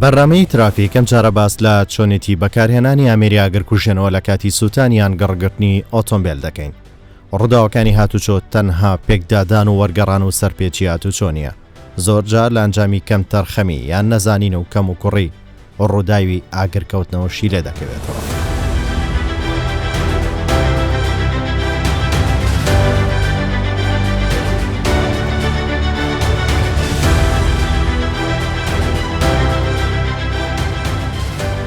بەرنامەی ترافیک ئەمجارە باس لە چۆنێتی بەکارهێنانی ئامێری ئاگرکوژێنەوە لە کاتی سووتان یان گڕگرتنی ئۆتۆمبێل دەکەین. ڕووداوەکانی هاتوچۆ تەنها پێکدادان و وەرگەڕان و سەرپێچی هاتوچۆ نییە، زۆر جار لە ئەنجامی کەمتەرخەمی یان نەزانین و کەموکوڕی ڕووداوی ئاگرکەوتنەوەشی لێ دەکەوێتەوە.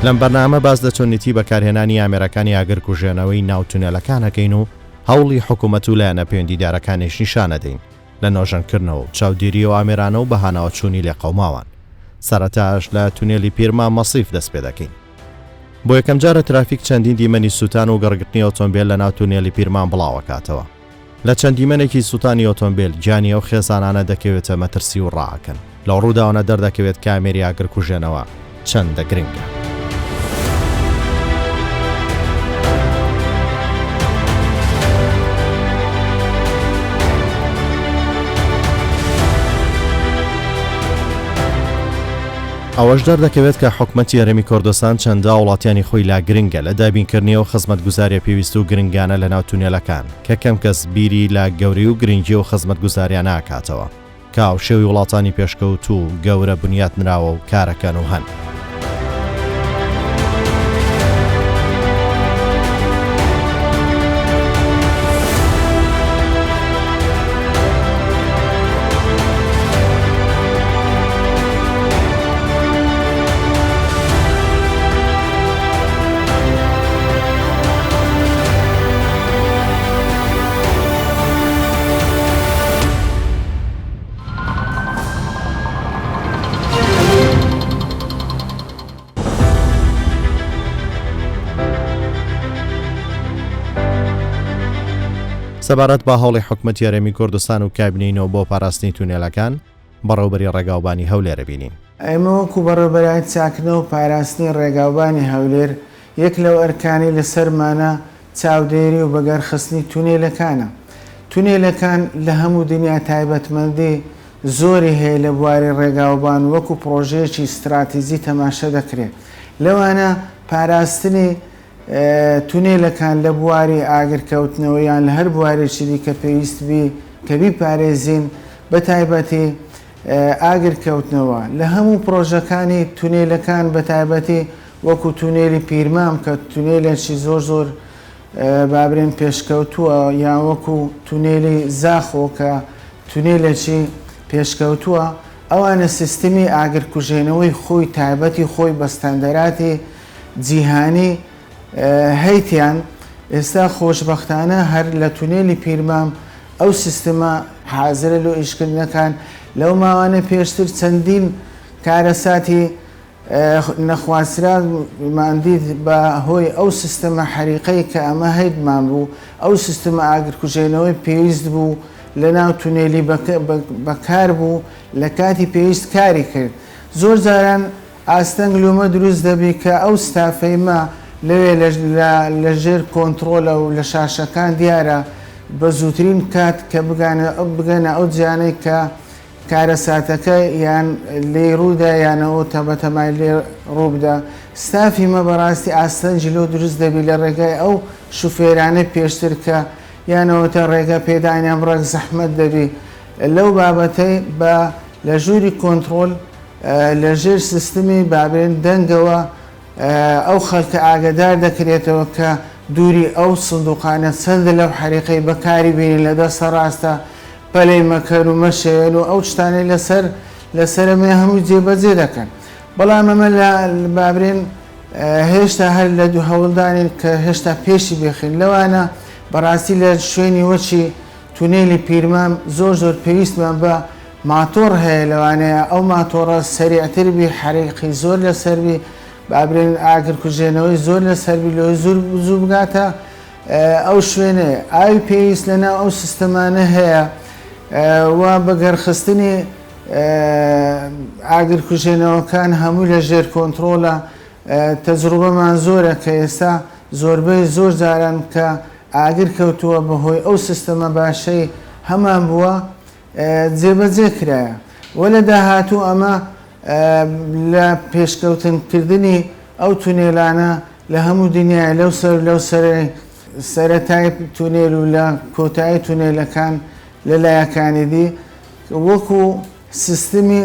لەم بەرنامە باس لە چۆنیتی بەکارهێنانی ئامێرەکانی ئاگرکوژێنەوەی ناو تونێلەکان ئەکەین و هەوڵی حکوومەت و لایەنە پەیوەندیدارەکانیش نیشانەدەین لە نۆژەنکردنەوە و چاودێری ئەو ئامێرانە و بەهاناوەچوونی لێقەوماوان. سەرەتاش لە تونێلی پیرمام مەسیف دەست پێدەکەین. بۆ یەکەمجارە ترافیک چەندین دیمەنی سووتان و گڕگرتنی ئۆتۆمبێل لە ناو تونێلی پیرمام بڵاوەکاتەوە. لە چەند دیمەنێکی سووتانی ئۆتۆمبێل گیانی ئەو خێزانانە دەکەوێتە مەترسی و ڕائەکەن. لەو ڕووداوانە دەردەکەوێت کە ئامێری ئاگرکوژێنەوە چەندە گرنگە. ئەوەش دەردەکەوێت کە حکومەتی هەرێمی کوردستان چەندە هاوڵاتیانی خۆی لا گرنگە لە دابینکردنی ئەو خزمەتگوزاریە پێویست و گرنگانە لە ناو تونێلەکان کە کەم کەس بیری لە گەورەی و گرنگی ئەو خزمەتگوزاریانە ئەکاتەوە. کە هاوشێوەی وڵاتانی پێشکەوتوو و گەورە بنیات نراوە و کارەکەن و هەن. سەبارەت بە هەوڵی حکومەتی هەرێمی کوردستان و کابینەی نۆ بۆ پاراستنی تونێلەکان، بەڕێوبەری ڕێگاوبانی هەولێرە بینین. ئێمە وەکو بەڕێوبەرایەتی چاککردنەوە و پاراستنی ڕێگاوبانی هەولێر، یەک لەو ئەرکانەی لەسەرمانە چاودێری و بەگەرخستنی تونێلەکانە. تونێلەکان لە هەموو دنیا تایبەتمەندی زۆری هەیە لە بواری ڕێگاوبان وەکو پڕۆژەیەکی ستراتیجی تەماشە دەکرێت. لەوانە پاراستنی تونێلەکان لە بواری ئاگرکەوتنەوە یان لە هەر بوارێکی دیکە پێویست بی کە بیپارێزین بەتایبەتی ئاگرکەوتنەوە لە هەموو پڕۆژەکانی تونێلەکان بەتایبەتی وەکو تونێلی پیرمام کە تونێلێکی زۆر زۆر بابرێن پێشکەوتووە یان وەکو تونێلی زاخۆ کە تونێلێکی پێشکەوتووە ئەوانە سیستمی ئاگرکوژێنەوەی خۆی تایبەتی خۆی بە ستاندەراتی جیهانی هەیتیان ئێستا خۆشبەختانە هەر لە تونێلی پیرمام ئەو سیستمە حازرە لۆ ئیشکردنەکان لەو ماوانە پێشتر چەندین کارەساتی نەخواستراومان دیت بە هۆی ئەو سیستمە حەریقەی کە ئەمە هەیتمان بوو ئەو سیستمە ئاگرکوژێنەوەی پێویست بوو لە ناو تونێلی بەکار بوو لە کاتی پێویست کاری کرد زۆر جاران ئاستەنگ لۆمە دروست دەبی کە ئەو ستافەی مە لەوێ لە ژێر کۆنتڕۆلە و لە شاشەکان دیارە بە زووترین کات کە بگەنە ئەو جیانەی کە کارەساتەکە یان لێی ڕوودا یان ئەوەتا بەتەمای لێ ڕووبدا ستافی مە بەڕاستی ئاستەنگی لۆ دروست دەبی لە ڕێگای ئەو شوفێرانەی پێشتر کە یان ئەوەتا ڕێگا پێدانیان بڕێک زەحمەت دەبی لەو بابەتەی بە لە ژووری کۆنتڕۆل لە ژێر سیستمی بابرێن دەنگەوە ئەو خەلکە ئاگەدار دەکرێتەوە کە دووری ئەو سندوقانە چەندە لەو حەریقەی بەکاری بینن لە دەستە ڕاستە پەلەی مەکەن و مەشێوێن و ئەو شتانەی لەسەر لەسەرەمێ هەمووی جێبەجێ دەکەن بەڵام ئەمە لە بابرێن هێشتا هەر لە دوو هەوڵدانین کە هێشتا پێشی بێخین لەوانە بەڕاستی لە شوێنی وەچی تونێلی پیرمام زۆر زۆر پێویستمان بە ماتۆڕ هەیە لەوانەیە ئەو ماتۆڕە سەریعتر بی حەریقی زۆر لەسەر بی بابرێن ئاگر کوژێنەوەی زۆر لەسەر بی لۆی زور زوو بگاتە ئەو شوێنەیە ئاوی پێویست لەناو ئەو سیستەمانە هەیە و بەگەرخستنی ئاگر کوژێنەوەکان هەمووی لە ژێر کۆنتڕۆڵە تەجروبەمان زۆرە کە ئێستا زۆربەی زۆر جاران کە ئاگر کەوتووە بەهۆی ئەو سیستەمە باشەی هەمان بووە جێبەجێ کرایە و لە داهاتوو ئەمە. لە پێشکەوتن کردنی ئەو تونێلانە لە هەموو دنیای لەو سەر لەو سەرەی سەرەتای تونێل و لە کۆتایی تونێلەکان لە لایەکانی دی وەکو سیستمی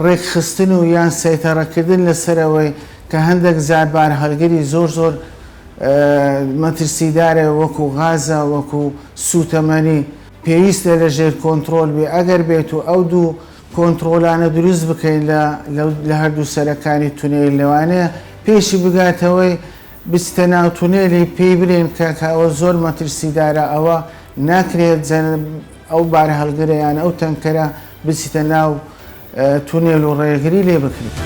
ڕێکخستن و یان سەیتەڕەکردن لەسەرەوەی کە هەندێک جار بارهەڵگری زۆر زۆر مەترسیدارە وەکو غازە وەکو سووتەمەنی پێویستە لە ژێر کۆنتڕۆل بێ ئەگەر بێت و ئەو دوو کۆنتڕۆلانە دروست بکەین لە لە هەردوو سەرەکانی تونێل لەوانەیە پێشی بگاتەوەی بچتە ناو تونێلی پێی بلێن کە کە ئەوە زۆر مەترسیدارە ئەوە ناکرێت ئەو بارهەڵگرە یان ئەو تەنکەرە بچیتە ناو تونێل و ڕێگری لێ بکرێت.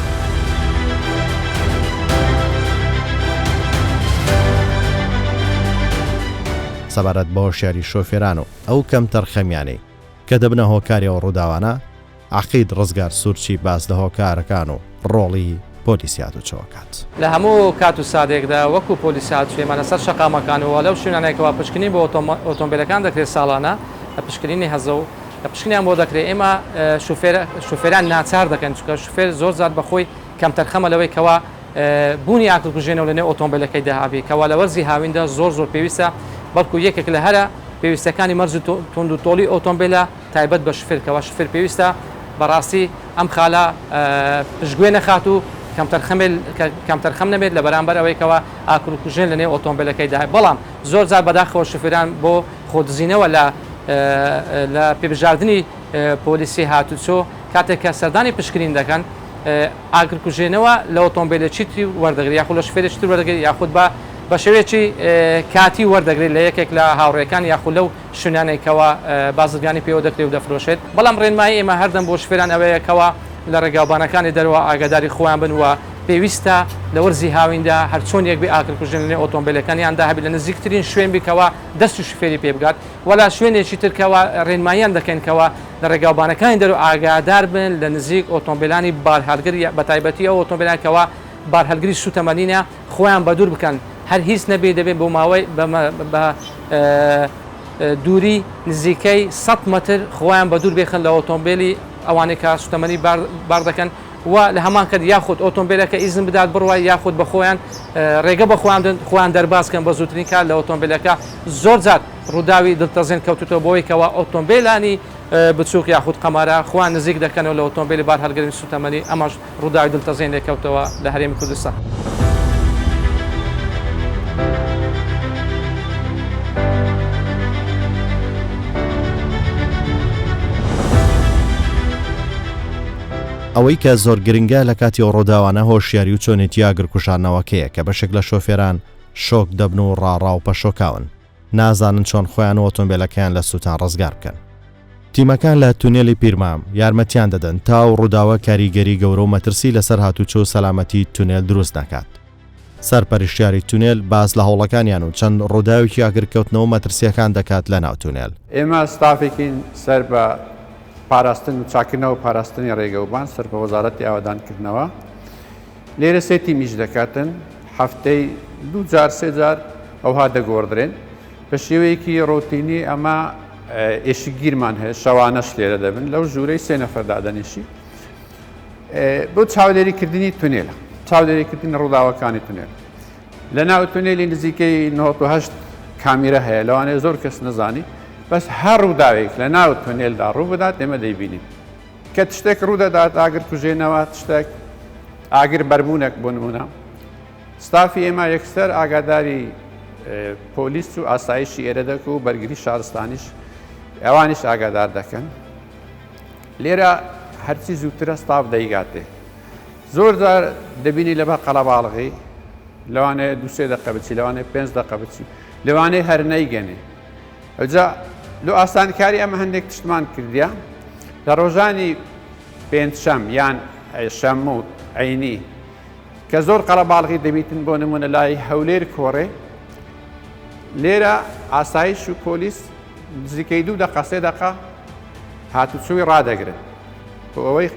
سەبارەت بە هۆشیاری شۆفێران و ئەو کەمتەرخەمیانەی کە دەبنە هۆکاری ئەو ڕووداوانە، عەقید ڕزگار سورچی باس لە هۆکارەکان و ڕۆڵی پۆلیسی هاتوچۆ ئەکات. لە هەموو کات و ساتێکدا وەکو پۆلیسی هاتوچۆ ئێمە لەسەر شەقامەکان و لەو شوێنانەی کەوا پشکنین بۆ ئۆتۆمبێلەکان دەکرێت ساڵانە پشکنینی هەزە و پشکنیان بۆ دەکرێت ئێمە شوفێران ناچار دەکەن چونکە شوفێر زۆر جار بەخۆی کەمتەرخەمە لەوەی کەوا بوونی ئاگرکوژێنەوە لەنێو ئۆتۆمبێلەکەیدا هەبێت کەوا لە وەرزی هاویندا زۆر زۆر پێویستە بەڵکو یەکێک لە هەرە پێویستەکانی مەرج توند و تۆڵی ئۆتۆمبێلە تایبەت بە شوفێر کەوا شوفێر پێویستە بەڕاستی ئەم خالە پشتگوێ نەخات و کەمتەرخەم نەبێت لە بەرامبەر ئەوەی کەوا ئاکرکوژێن لە نێو ئۆتۆمبێلەکەیدا هەیە بەڵام زۆر جار بەداخەوە شوفێران بۆ خۆدزینەوە لە لە پێبژاردنی پۆلیسی هاتوچۆ کاتێک کە سەردانی پشکنین دەکەن ئاگرکوژێنەوە لە ئۆتۆمبێلێکی تر وەردەگرێت یاخود لە شوفێرێکی تر وەردەگرێت یاخود بە بە شێوەیەکی کاتی وەردەگرێت لە یەکێک لە هاوڕێکان یاخود لەو شوێنانەی کەوا بازرگانی پێوە دەکرێت و دەفرۆشێت، بەڵام ڕێنمایی ئێمە هەردەم بۆ شوفێران ئەوەیە کەوا لە ڕێگاوبانەکانی دەرەوە ئاگاداری خۆیان بن و پێویستە لە وەرزی هاویندا هەرچۆنیەک بێ ئاگرکوژێن لەنێو ئۆتۆمبێلەکانیاندا هەبێت لە نزیکترین شوێن بی کەوا دەستی شوفێری پێ بگات و لە شوێنێکی تر کەوا ڕێنماییان دەکەین کەوا لە ڕێگاوبانەکانی دەرەوە ئاگادار بن لە نزیک ئۆتۆمبێلانی بارهەڵگر بەتایبەتی ئەو ئۆتۆمبێلانە کەوا بارهەڵگری سوتەمەنینە خۆیان بەدوور بکەن هەر هیچ نەبێ دەبێ بۆ ماوەی بە دووری نزیکەی 100 مەتر خۆیان بە دوور بێخن لە ئۆتۆمبیلی ئەوانەی کە سوتەمەنی بار دەکەن و لە هەمان کات یاخود ئۆتۆمبیلەکە ئیزن بدات بڕوای یاخود بە خۆیان ڕێگە بە خۆیان خۆیان دەرباز کەن بە زووترین کات لە ئۆتۆمبیلەکە زۆر جار ڕووداوی دڵتەزێن کەوتوتەوە بۆی کەوا ئۆتۆمبیلانی بچووک یاخود قەمارە خۆیان نزیک دەکەنەوە لە ئۆتۆمبیلی بارهەڵگرنی سوتەمەنی ئەمەش ڕووداوی دڵتەزێن لێکەوتەوە لە هەرێمی کوردستان. ئەوەی کە زۆر گرنگە لە کاتی ئەو ڕووداوانە هۆشیاری و چۆنێتی ئاگرکوژاندنەوەکەیە کە بەشێک لە شۆفێران شۆک دەبن و ڕاڕا و پەشۆکاون. نازانن چۆن خۆیان و ئۆتۆمبێلەکەیان لە سووتان ڕزگار بکەن. تیمەکان لە تونێلی پیرمام یارمەتیان دەدەن تا ئەو ڕووداوە کاریگەری گەورە و مەترسی لەسەر هاتوچۆ و سەلامەتی تونێل دروست نەکات. سەرپەرشتیاری تونێل باس لە هەوڵەکانیان و چەند ڕووداوێکی ئاگرکەوتنەوە و مەترسییەکان دەکات لە ناو تونێل. ئێمە ستافێکین سەر بە پاراستن و چاککردنەوە و پاراستنی ڕێگەوبان سەر بە وەزارەتی ئاوەدانکردنەوە. لێرە سێ تیم ئیش دەکاتن، هەفتەی دوو جار سێ جار ئەوها دەگۆڕدرێن. بە شێوەیەکی ڕۆتینی ئەمە ئێشکگیرمان هەیە، شەوانەش لێرە دەبن، لەو ژوورەی سێ نەفەر دادەنیشی بۆ چاودێریکردنی تونێلە، چاودێریکردنی ڕووداوەکانی تونێل. لە ناو تونێلی نزیکەی 98 کامیرە هەیە، لەوانەیە زۆر کەس نەزانی، بەس هەر ڕووداوێک لە ناو تونێلدا ڕوو بدات ئێمە دەیبینین. کە تشتێک ڕوودەدات ئاگر کوژێنەوە تشتێک ئاگر بەربوونێک بۆ نمونە ستافی ئێمە یەکسەر ئاگاداری پۆلیس و ئاسایشی ئێرە دەک و بەرگری شارستانیش ئەوانیش ئاگادار دەکەن لێرە هەرچی زووترە ستاف دەیگاتێ زۆر جار دەبینی لەبەر قەڵەباڵغی لەوانەیە دوسێ دقە بچی لەوانەیە پێنج دقە بچی لەوانەیە هەر نەیگەنێ ئەوجا لۆ ئاسانکاری ئەمە هەندێک تشتمان کردیە لە ڕۆژانی پێنجشەم یان شەممە و عینی کە زۆر قەرەباڵغی دەبیتن بۆ نمونە لای هەولێر کۆڕێ لێرە ئاسایش و پۆلیس نزیکەی دوو دقە سێ دقە هاتوچۆی ڕادەگرن بۆ ئەوەی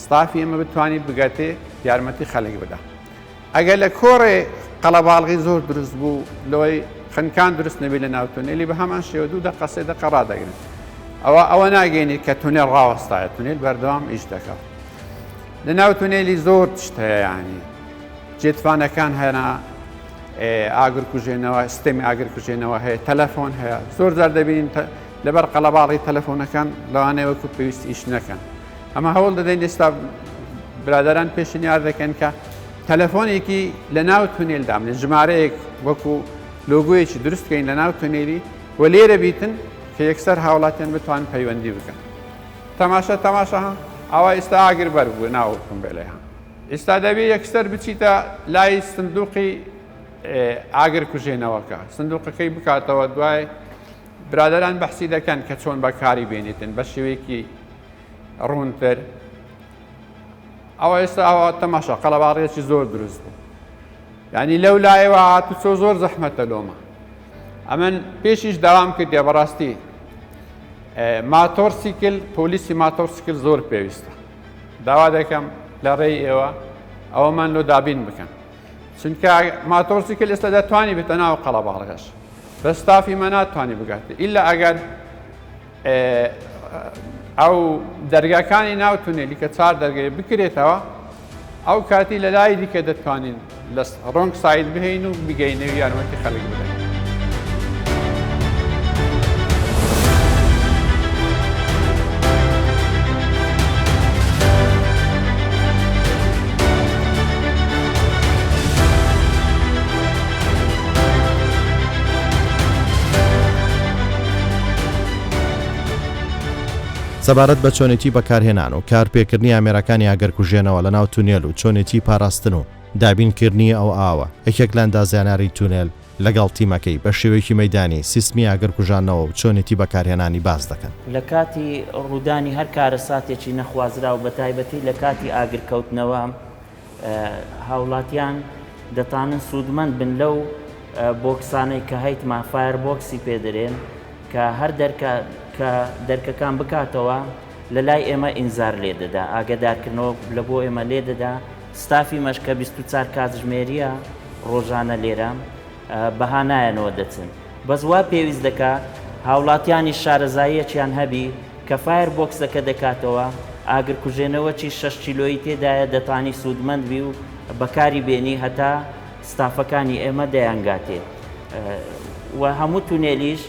ستافی ئێمە بتوانانی بگاتێ یارمەتی خەلک بدا ئەگەر لە کۆڕێ قەڵەباڵغی زۆر دروست بوو لەوەی خنکان دروست نەبی لە ناو تونێلی بە هەمان شێوە دوو دەقە سێ دەقە ڕادەگرن ئەوە ئەوە ناگەێنی کە تونێل ڕاوەستایە تونێل بەردەوام ئیش دەکات. لە ناو تونێلی زۆر تشت هەیە یانی جێتفانەکان هەنا ئاگرکوژێنەوە سیستەمی ئاگرکوژێنەوە هەیە تەلەفۆن هەیە زۆر جار دەبینین لەبەر قەڵەباڵی تەلەفۆنەکان لەوانەیە وەکو پێویست ئیش نەکەن ئەمە هەوڵ دەدەین ئێستا برادران پێشنیار دەکەن کە تەلەفۆنێکی لە ناو تونێل دابنێن ژمارەیەک وەکو لۆگۆیەکی دروست بکەین لە ناو تونێلی و لێرە بیتن کە یەکسەر هاوڵاتیان بتوان پەیوەندی بکەن تەماشا تەماشا ها ئەوە ئێستا ئاگر بەر بوو ناو ئۆتۆمبێلێ ها ئێستا دەبێ یەکسەر بچیتە لای سندوقی ئاگر کوژێنەوەکە سندوقەکەی بکاتەوە دوای برادران بەحسی دەکەن کە چۆن بەکاری بێنیتن بە شێوەیەکی ڕوونتر ئەوە ئێستا ئەوە تەماشا قەڵەباڵیەکی زۆر دروست بوو یعنی لەو لایەوە هاتوچۆ زۆر زەحمەتە لۆمە ئەمن پێشیش داوام کردیا بەڕاستی ماتۆرسیکل پۆلیسی ماتۆرسیکل زۆر پێویستە داوا دەکەم لە ڕێی ئێوە ئەوەمان لۆ دابین بکەن چونکە ماتۆرسیکل ئێستا دەتوانی بێتە ناو قەڵەباڵغەش بە ستافی مە ناتوانانی بگات ئیلا ئەگەر ئەو دەرگاکانی ناو تونێلی کە چار دەرگەیە بکرێتەوە ئەو کاتی لە لای دیکە دەتوانین لە wrong side بهێین و بگەینەوە یارمەتی خەڵک بدەین. سەبارەت بە چۆنێتی بەکارهێنان و کارپێکردنی ئامێرەکانی ئاگرکوژێنەوە لەناو تونێل و چۆنێتی پاراستن و دابینکردنی ئەو ئاوە، یەکێک لە ئەندازیاناری تونێل لەگەڵ تیمەکەی بە شێوەیەکی مەیدانی سیستمی ئاگرکوژاندنەوە و چۆنێتی بەکارهێنانی باس دەکەن. لە کاتی ڕوودانی هەر کارەساتێکی نەخوازراو بەتایبەتی لە کاتی ئاگرکەوتنەوە، هاوڵاتیان دەتانن سوودمەند بن لەو بۆکسانەی کە هەیتمان fire box ی پێ دەرێن کە هەر دەرکە کە دەرکەکان بکاتەوە لە لای ئێمە ئینزار لێ دەدا ئاگەدارکردنەوە لە بۆ ئێمە لێ دەدا ستافی مەش کە 24 کاتژمێریە ڕۆژانە لێرە بەها نایەنەوە دەچن بەس وا پێویست دەکا هاوڵاتیانیش شارەزاییەکیان هەبی کە fire box ەکە دەکاتەوە ئاگرکوژێنەوەکی شەش کیلۆیی تێدایە دەتانی سوودمەند بی و بەکاری بێنی هەتا ستافەکانی ئێمە دەیانگاتێ و هەموو تونێلیش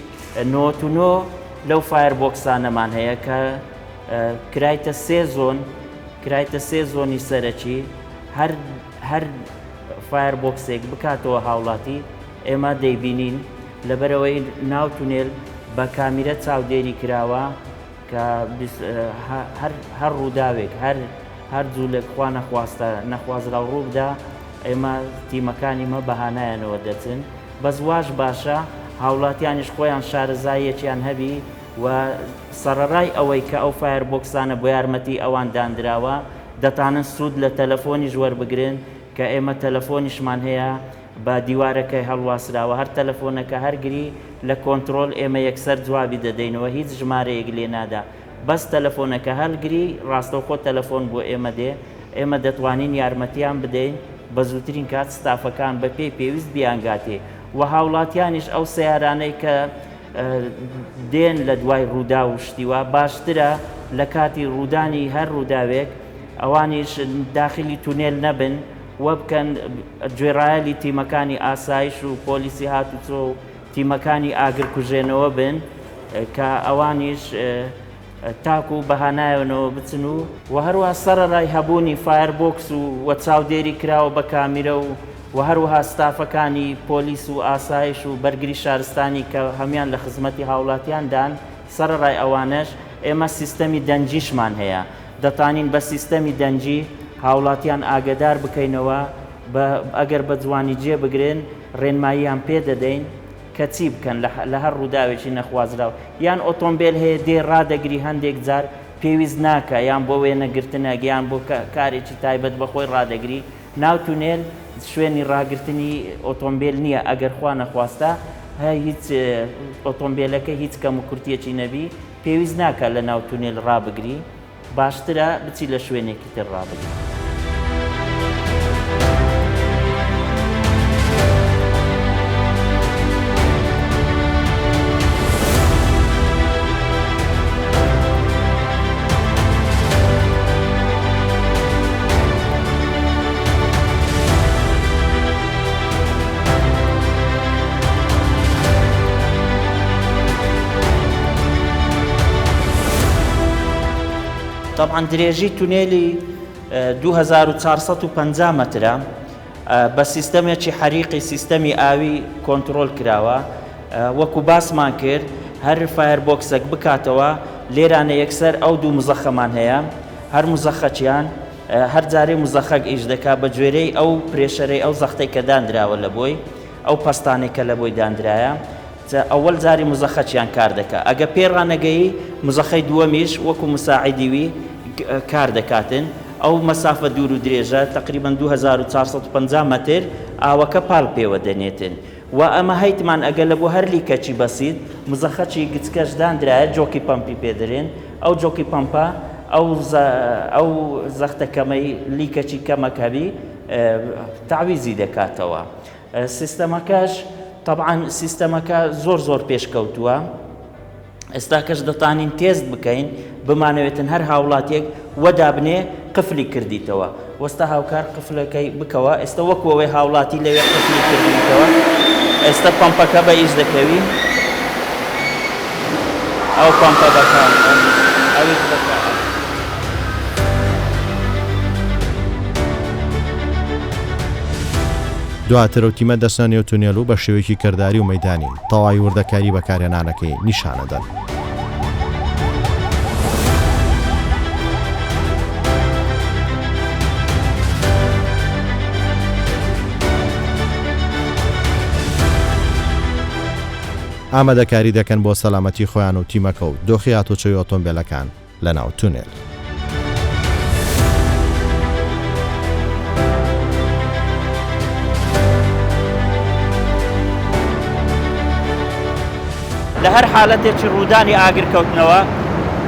99 لەو fire box انەمان هەیە کە کرایتە سێ zone کرایتە سێ zone ی سەرەکی هەر هەر fire box ێک بکاتەوە هاوڵاتی ئێمە دەیبینین لەبەرئەوەی ناو تونێل بە کامیرە چاودێری کراوە کە هەر هەر ڕووداوێک هەر هەر جوولێک خوا نەخواستە نەخوازراو ڕووبدا ئێمە تیمەکانی مە بەهانایانەوە دەچن بەس واش باشە هاوڵاتیانیش خۆیان شارەزاییەکیان هەبی و سەڕەڕای ئەوەی کە ئەو fire box انە بۆ یارمەتی ئەوان داندراوە دەتانن سوود لە تەلەفۆنیش وەربگرن کە ئێمە تەلەفۆنیشمان هەیە بە دیوارەکەی هەڵواسراوە هەر تەلەفۆنەکە هەر گری لە کۆنترۆل ئێمە یەکسەر جوابی دەدەینەوە هیچ ژمارەیەک لێ نادا بەس تەلەفۆنەکە هەلگری ڕاستەوخۆ تەلەفۆن بۆ ئێمە دێ ئێمە دەتوانین یارمەتیان بدەین بە زووترین کات ستافەکان بە پێی پێویست بیانگاتێ وە هاوڵاتیانیش ئەو سەیارانەی کە دێن لە دوای ڕووداو و شتی وا باشترە لە کاتی ڕوودانی هەر ڕووداوێک ئەوانیش داخلی تونێل نەبن و بکەن گوێڕایەلی تیمەکانی ئاسایش و پۆلیسی هاتوچۆ و تیمەکانی ئاگرکوژێنەوە بن کە ئەوانیش تاکو بەهانایەنەوە بچن و وە هەروەها سەرەڕای هەبوونی fire box و وە چاودێری کراوە بە کامیرە و وە هەروەها ستافەکانی پۆلیس و ئاسایش و بەرگری شارستانی کە هەموان لە خزمەتی هاوڵاتیان دان سەرەڕای ئەوانەش ئێمە سیستەمی دەنگیشمان هەیە دەتانین بە سیستەمی دەنگی هاوڵاتیان ئاگەدار بکەینەوە بە ئەگەر بە جوانی جێ بگرن ڕێنماییان پێ دەدەین کە چی بکەن لە لە هەر ڕووداوێکی نەخوازراو یان ئۆتۆمبێل هەیە دێ ڕادەگری هەندێک جار پێویست ناکا یان بۆ وێنەگرتنەک یان بۆ کارێکی تایبەت بە خۆی ڕادەگری ناو تونێل شوێنی ڕاگرتنی ئۆتۆمبێل نییە ئەگەر خوا نەخواستە هیچ ئۆتۆمبێلەکە هیچ کەم و کورتیەکی نەبی پێویست ناکا لە ناو تونێل ڕابگری باشترە بچی لە شوێنێکی تر ڕابگری. تەبعەن درێژی تونێلی 2450 مەترە بە سیستەمێکی حەریقی سیستەمی ئاوی کۆنتڕۆل کراوە وەکو باسمان کرد هەر fire box ێک بکاتەوە لێرانە یەکسەر ئەو دوو مزەخەمان هەیە هەر مزەخەچیان هەر جارێ مزەخەک ئیش دەکا بە گوێرەی ئەو pressure ەی ئەو زەختەی کە داندراوە لە بۆی ئەو پەستانەی کە لە بۆی داندرایە جا ئەوەل جاری مزەخەچیان کار دەکا ئەگە پێی ڕانەگەیی مزەخەی دووەمیش وەکو مساعیدی وی کار دەکاتن ئەو مەسافە دوور و درێژە تەقریبەن 2450 مەتر ئاوەکە پال پێوە دەنێتن و ئەمە هەیتمان ئەگە لە بۆ هەر لیکەچی بەسیت مزەخەچی گچکەش داندرایە jockey pump ی پێ دەرێن ئەو jockey pump ە ئەو ئەو زەختە کەمەی لیکەچی کەمەک هەبی تەعویزی دەکاتەوە. سیستەمەکەش تەبعەن سیستەمەکە زۆر زۆر پێشکەوتووە ئێستاکەش دەتانین تێست بکەین بمانەوێتن هەر هاوڵاتیەک وەدابنێ قفلی کردیتەوە وەستا هاوکار قفلەکەی بکەوە ئێستا وەکو ئەوەی هاوڵاتی لەوێ قفلی کردیتەوە ئێستا پەمپەکە بە ئیش دەکەوی ئەو پەمپە بەکار ئەویش بەکار. دواتر ئەو تیمە دەچنە نێو تونێل و بە شێوەیەکی کرداری و مەیدانی تەواوی وردەکاری بەکارهێنانەکەی نیشانەدەن. ئامادەکاری دەکەن بۆ سەلامەتی خۆیان و تیمەکە و دۆخی هاتوچۆی ئۆتۆمبێلەکان لەناو تونێل. لە هەر حالەتێکی ڕوودانی ئاگرکەوتنەوە،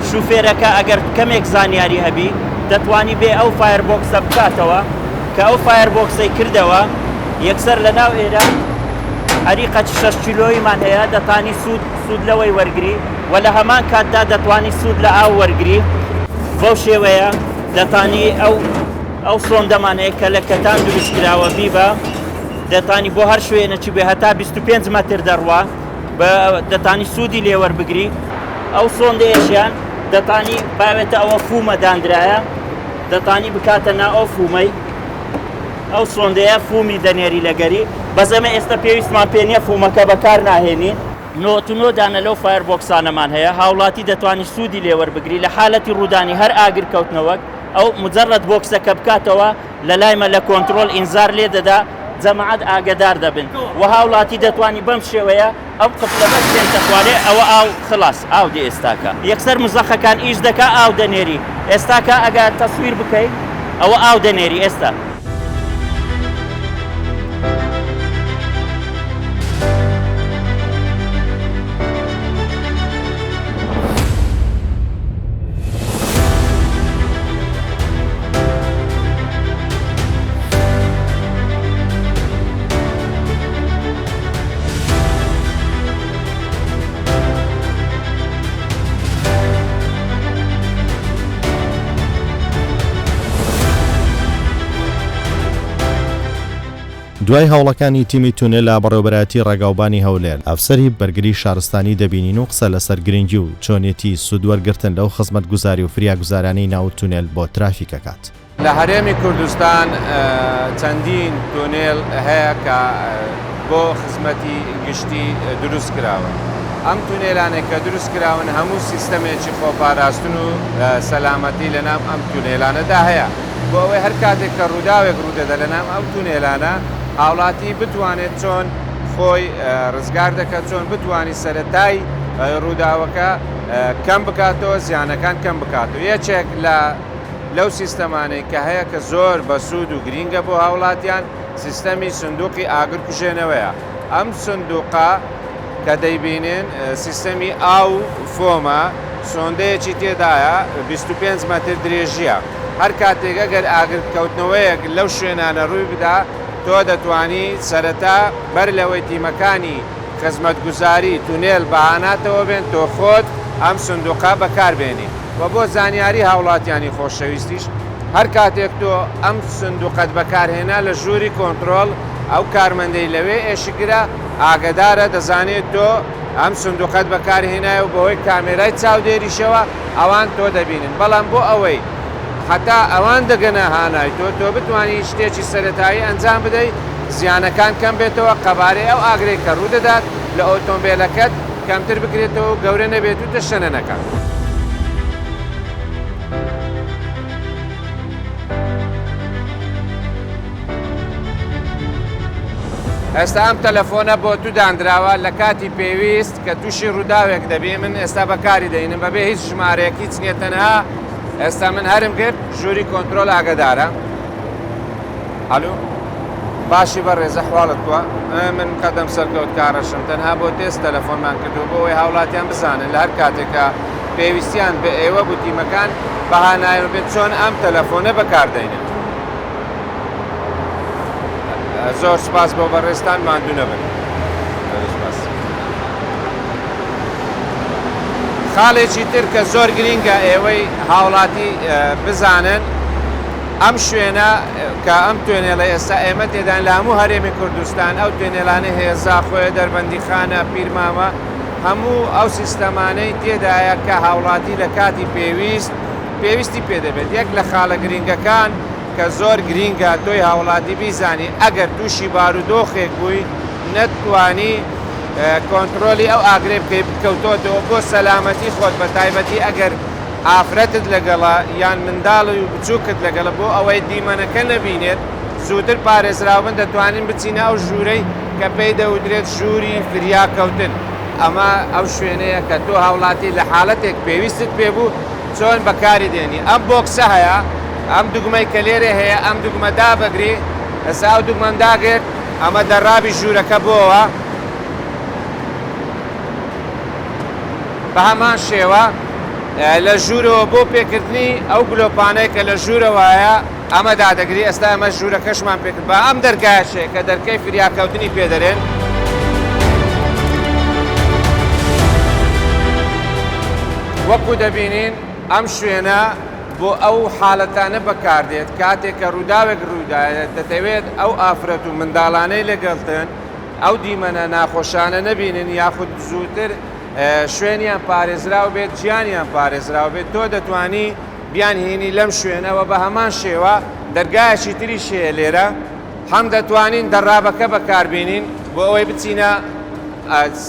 شوفێرەکە ئەگەر کەمێک زانیاری هەبی دەتوانی بێ ئەو fire box ە بکاتەوە، کە ئەو fire box ەی کردەوە یەکسەر لەناو ئێرە حەریقەکی شەش کیلۆییمان هەیە دەتانی سوود سوود لەوەی وەرگری و لە هەمان کاتدا دەتوانی سوود لە ئاو وەرگری بەو شێوەیە دەتانی ئەو ئەو سۆندەمان هەیە کە لە کەتان دروست کراوە بیبە دەتانی بۆ هەر شوێنەکی بێ هەتا 25 مەتر دەڕوا بە دەتانی سوودی لێوەربگری ئەو سۆندەیەشیان دەتانی باوێتە ئەوە فومە دانرایە دەتانی بکاتە نا ئەو فومەی ئەو سۆندەیە فومی دەنێری لەگەری بەس ئێمە ئێستا پێویستمان پێ نییە فومەکە بەکار ناهێنین. 99 دانە لەو fire box انەمان هەیە هاوڵاتی دەتوانی سوودی لێ وەربگری لە حالەتی ڕوودانی هەر ئاگر کەوتنەوەک ئەو مجرد box ەکە بکاتەوە لە لایمە لە کۆنترۆل ئینزار لێ دەدا جەماعەت ئاگەدار دەبن و هاوڵاتی دەتوانی بەم شێوەیە ئەو قفلە بەس بێنتە خوارێ ئەوە ئاو خلاص ئاو دێ ئێستاکە یەکسەر مزەخەکان ئیش دەکا ئاو دەنێری ئێستاکە ئەگە تەسویر بکەی ئەوە ئاو دەنێری ئێستا. دوای هەوڵەکانی تیمی تونێل لە بەڕێوەبەرایەتی ڕێگاوبانی هەولێر، ئەفسەری بەرگری شارستانی دەبینین و قسە لەسەر گرنگی و چۆنیەتی سوودوەرگرتن لەو خزمەتگوزاری و فریاگوزارانەی ناو تونێل بۆ ترافیک ئەکات. لە هەرێمی کوردستان چەندین تونێل هەیە کە بۆ خزمەتی گشتی دروست کراون. ئەم تونێلانەی کە دروست کراون هەموو سیستەمێکی خۆپاراستن و سەلامەتی لەناو ئەم تونێلانەدا هەیە بۆ ئەوەی هەر کاتێک کە ڕووداوێک ڕوودەدا لەناو ئەم تونێلانە هاوڵاتی بتوانێت چۆن خۆی ڕزگار دەکات چۆن بتوانی سەرەتای ڕووداوەکە کەم بکاتەوە زیانەکان کەم بکاتەوە یەکێک لە لەو سیستەمانەی کە هەیە کە زۆر بەسوود و گرینگە بۆ هاوڵاتیان سیستەمی سندوقی ئاگر کوژێنەوەیە ئەم سندوقە کە دەیبینن سیستەمی ئاو و فۆمە سۆندەیەکی تێدایە 25 مەتر درێژیە هەر کاتێک ئەگەر ئاگر کەوتنەوەیەک لەو شوێنانە ڕووی بدا تۆ دەتوانی سەرەتا بەر لەوەی تیمەکانی خزمەتگوزاری تونێل بەهاناتەوە بێن تۆ خۆت ئەم سندوقە بەکاربێنی. وە بۆ زانیاری هاوڵاتیانی خۆشەویستیش هەر کاتێک تۆ ئەم سندوقەت بەکارهێنا لە ژووری کۆنترۆڵ ئەو کارمەندەی لەوێ ئێشکگرە ئاگەدارە دەزانێت تۆ ئەم سندوقەت بەکارهێنایە و بەهۆی کامێرای چاودێریشەوە ئەوان تۆ دەبینن بەڵام بۆ ئەوەی هەتا ئەوان دەگەنە هانای تۆ تۆ بتوانی شتێکی سەرەتایی ئەنجام بدەی زیانەکان کەم بێتەوە قەبارەی ئەو ئاگرەی کە ڕوودەدات لە ئۆتۆمبێلەکەت کەمتر بکرێتەوە و گەورە نەبێت و تەشەنە نەکات. ئێستا ئەم تەلەفۆنە بۆ تو دانراوە لە کاتی پێویست کە تووشی ڕووداوێک دەبی من ئێستا بەکاری دەینم بەبێ هیچ ژمارەیەک هیچ نییە تەنها ئێستا من هەرم کرد ژووری کۆنترۆل ئاگدارە ئەلو باشی بەڕێزە حواڵت کووە من قەدەم سەرکەوت کارەشم تەنها بۆ تێست تەلەفۆنمان کردو بۆ ئەوەی هاوڵاتیان بزانن لە هەر کاتێکە پێویستیان بە ئێوە بوو تیمەکان بەهانایەوە بێت چۆن ئەم تەلەفۆنە بەکاردەینن زۆر سپاس بۆ بەڕێزتان ماندوو نەبن سپاس. خاڵێکی تر کە زۆر گرینگە ئێوەی هاوڵاتی بزانن ئەم شوێنە کە ئەم توێنێڵە ئێستا ئێمە تێدان لە هەموو هەرێمی کوردستان ئەو توێنێلانە هەیە زاخۆیە دەربەندیخانە پیرمامە هەموو ئەو سیستەمانەی تێدایە کە هاوڵاتی لە کاتی پێویست پێویستی پێ دەبێت یەک لە خاڵە گرینگەکان کە زۆر گرینگە تۆی هاوڵاتی بیزانی ئەگەر تووشی بارودۆخێک بووی نەتوانی کۆنترۆلی ئەو ئاگرەی بکەی بکەوتۆتەوە بۆ سەلامەتی خۆت بە تایبەتی ئەگەر ئافرەتت لەگەڵە یان منداڵی و بچووکت لەگەڵە بۆ ئەوەی دیمەنەکە نەبینێت زووتر پارێزراو بن دەتوانین بچینە ئەو ژوورەی کە پێی دەوترێت ژووری فریاکەوتن. ئەمە ئەو شوێنەیە کە تۆ هاوڵاتی لە حاڵەتێک پێویستت پێ بوو چۆن بەکاری دێنی ئەم بۆکسە هەیە ئەم دوگمەی کە لێرە هەیە ئەم دوگمە دابگری ئێستا ئەو دوگمەم داگرت ئەمە دەڕابی ژوورەکە بۆوە بە هەمان شێوە لە ژوورەوە بۆ پێکردنی ئەو گلۆپانەی کە لە ژوورەوەیە ئەمە دادەگری ئێستا ئەمە ژوورەکەشمان پێکرد بە ئەم دەرگایەشێ کە دەرکەی فریاکەوتنی پێدەرێن. وەکو دەبینین ئەم شوێنە بۆ ئەو حالەتانە بەکاردێت کاتێک کە ڕووداوێک ڕوودایە دەتەوێت ئەو ئافرەت و منداڵانەی لەگەڵتن ئەو دیمەنە ناخۆشانە نەبینن یاخود زووتر شوێنیان پارێزراو بێت گیانیان پارێزراو بێت تۆ دەتوانی بیانهێنی لەم شوێنەوە بە هەمان شێوە دەرگایەکی تریش هەیە لێرە هەم دەتوانین دەڕابەکە بەکاربینین بۆ ئەوەی بچینە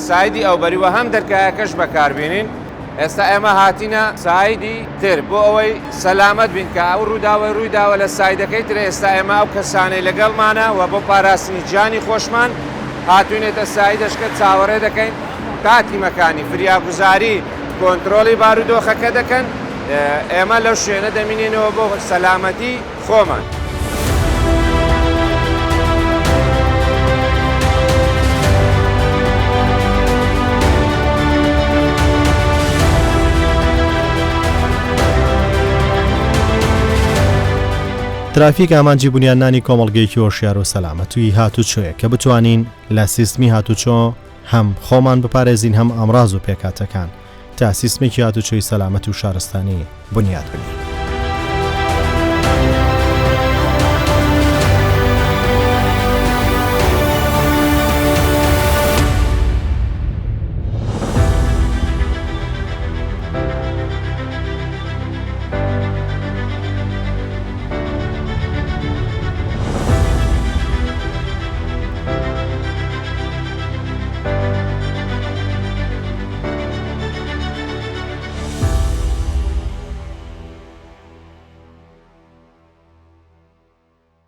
side ی ئەوبەری و هەم دەرگایەکەش بەکاربینین ئێستا ئێمە هاتینە side ی تر بۆ ئەوەی سەلامەت بین کە ئەو ڕووداوەی ڕووی داوە لە side ەکەی تر ئێستا ئێمە ئەو کەسانەی لەگەڵمانە و بۆ پاراستنی گیانی خۆشمان هاتوینێتە side ەشکە چاوەڕێ دەکەین تا تیمەکانی فریاگوزاری کۆنترۆڵی بارودۆخەکە دەکەن ئێمە لەو شوێنە دەمینێنەوە بۆ سەلامەتی خۆمان. ترافیک ئامانجی بونیادنانی کۆمەڵگەیەکی هۆشیار و سەلامەتوی هاتوچۆیە کە بتوانین لە سیستمی هاتوچۆ هەم خۆمان بپارێزین هەم ئامراز و پێکهاتەکان تا سیستمێکی هاتوچۆی سەلامەت و شارستانی بنیات بنێین.